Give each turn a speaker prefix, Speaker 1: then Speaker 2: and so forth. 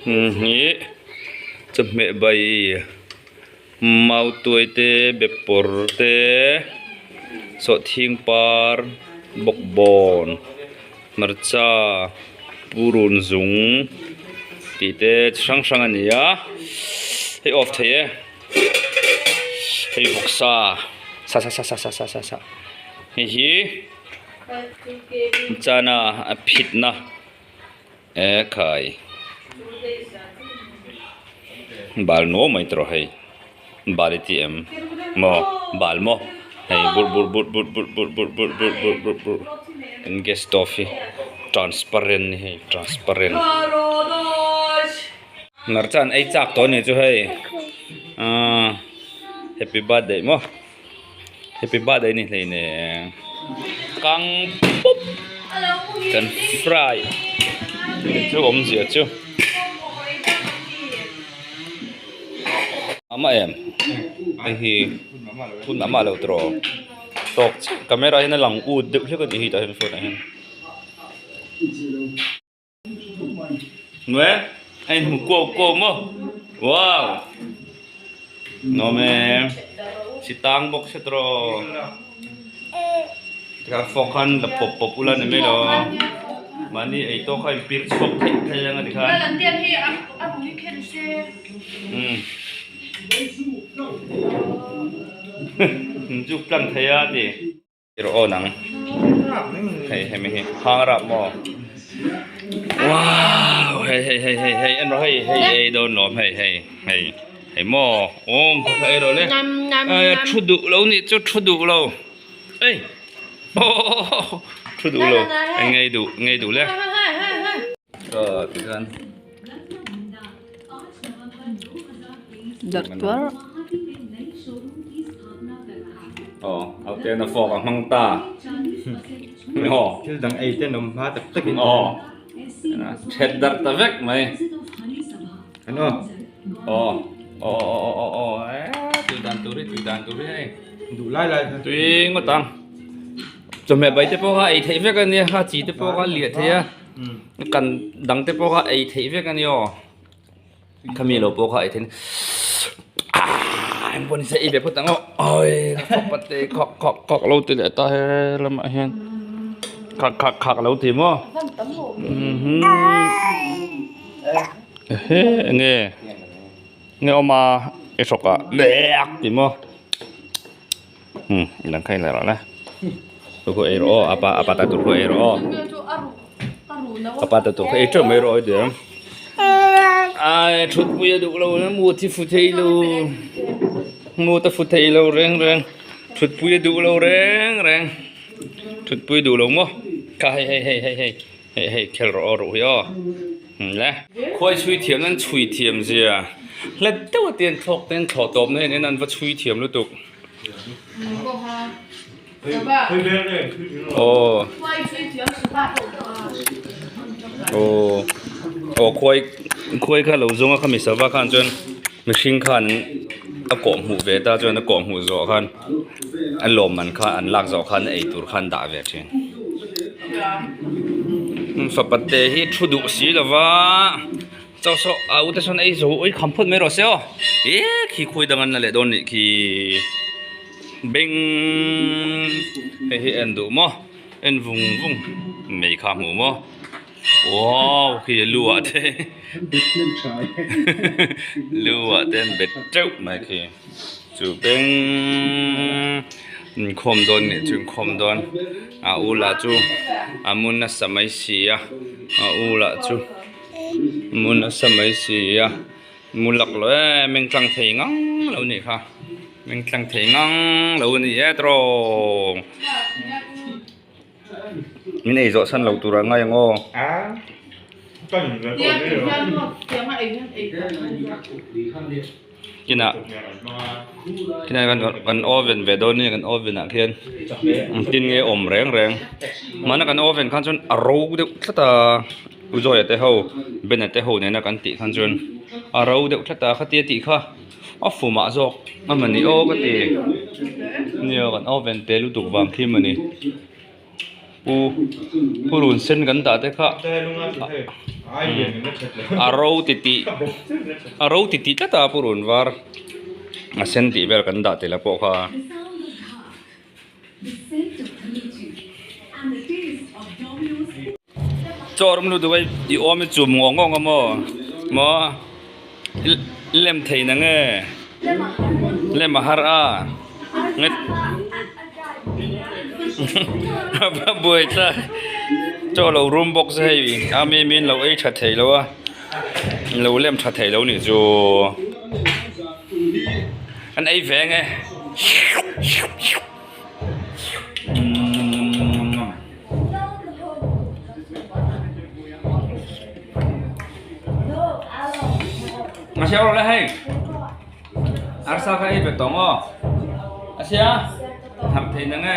Speaker 1: Hnih chawhmeh bai mautuai te bepawr te sawhthing par bawkbawn hmarcha purun zung tih te chi hrang hrang a ni a hei off thei e hei vawksa sa sa sa sa sa sa sa hei hi chana a phitna e khai bal nuau mai tawh hei bal i ti em maw bal maw hei burh burh burh burh burh burh burh burh burh burh burh burh kan gas stove hi transparent ni hei transparent hmarcha an ei chak tawh a ni chu hei ahh happy birthday maw. Happy birthday ni hlei nen kang pup kan fry chu awmzia chu ama em hei hi hun ama lo tawh tawk chiah camera hian a lang ut deuh hlek a nih hi tah hian phone ah hian. Nue a inhmu kuau kuau maw wow nuam e si tang bawk se tawh tikhan fork khan la pawp pawp ula ni mai lo mahni ei tawk kha inpir chhuak theih theih ang a tikhan umm inzuk tlang thei a ti. Rawh aw nang hei hemi hi hang rap maw wow hei hei hei hei hei en rawh hei hei ei dawn lawm hei hei hei hei maw awm kha kha ei rawh le thu duh lo nih chu thu duh lo ei aw thu duh lo ngei duh ngei duh le aw tikhan
Speaker 2: Darh tuar.
Speaker 1: Aw, au te na fork a hmang ta. Aw.
Speaker 3: Thil dang ei te an awm hma tak tak in.
Speaker 1: Aw. Thet darh ta vek mai.
Speaker 3: An aw.
Speaker 1: Aw. Aw aw aw aw aw eh tui dan tur hi tui dan tur hi hei.
Speaker 3: Duh lai lai.
Speaker 1: Tui ngawt ang. Chawhmeh bai te pawh kha ei theih vek a nia, kha chi te pawh kha liah thei a. Kan dang te pawh kha ei theih vek a ni aw khami lo pawh kha ei theih aaa eng pawh ni se ei ve phawt ang aw awi ka fapa te khak khak khak lo ti leh ta he lamah hian khak khak khak lo ti maw ehe enge enge awm a i hrawk ah lek ti maw. Dang kha inla rawh la tu khu ei rawh aw apa apa ta tur khu ei rawh aw apa ta tur khu ei teuh mai rawh aw diam ai thut pui a duh lo na mu thi fu thei lo mu ta fu thei lo reng reng thut pui a duh lo reng reng thut pui duh lo maw kha hei hei hei hei hei hei hei khel rawh aw ruh hi aw le khuai chhui thiam nan chhui thiam zia hlat deuh a te an thlawk te an thlawh tawp na hian an va chhui thiam lutuk. Aw aw aw khuai khuai kha lo zawng a khami sava khan chuan mihring khan a kawh hmuh ve ta chuan a kawh hmuh zawh khan a lawmman kha an lak zawh khan a ei tur khan dah ve thin fapa te hi thu duh si lova. Chaw saw a ute sawn ei zo ui kham phawt mai rawh se aw e khi khawi dang an la leh dawn nih khi beng hei hi en duh maw en vung vung mei kha hmuh maw wow khi lu ah te lu ah te an bet teuh mai khi chu beng inkhawm dawn nih chu inkhawm dawn a u lah chu a mu nasa mai si a a u lah chu. Mu nasa mai si a mu lak lo em meng tlang thei ngang lo nih kha meng tlang thei ngang lo a ni e tawng min ei zawh san lo tur ah ngai ang aw. Kinah kinah kan kan oven ve dawn nia kan oven ah khian engtin nge awm reng reng hmana kan oven khan chuan a ro deuh tlat a u Joya te ho Bena te ho nena kan tih khan chuan a ro deuh tlat a khatia tih kha a fumah zawk a mani aw ka ti nia kan oven te lutuk vang khi mani. Pu purun sen kan dah te kha a ro ti tih a ro ti tih tlat a purun var a sen tih vel kan dah tel a pawh kha. Chaw rawng lutuk a i awm i chum ngawng ngawng a maw maw lem thei na nge lem a har a a buai thlak chaw lo rum bawk se hei a mi min lo ei tha thei lo a lo lem tha thei lo nih chu an ei ve nge. A sia rawh le hei arsa kha ei ve tawh maw a sia harh thei na nge.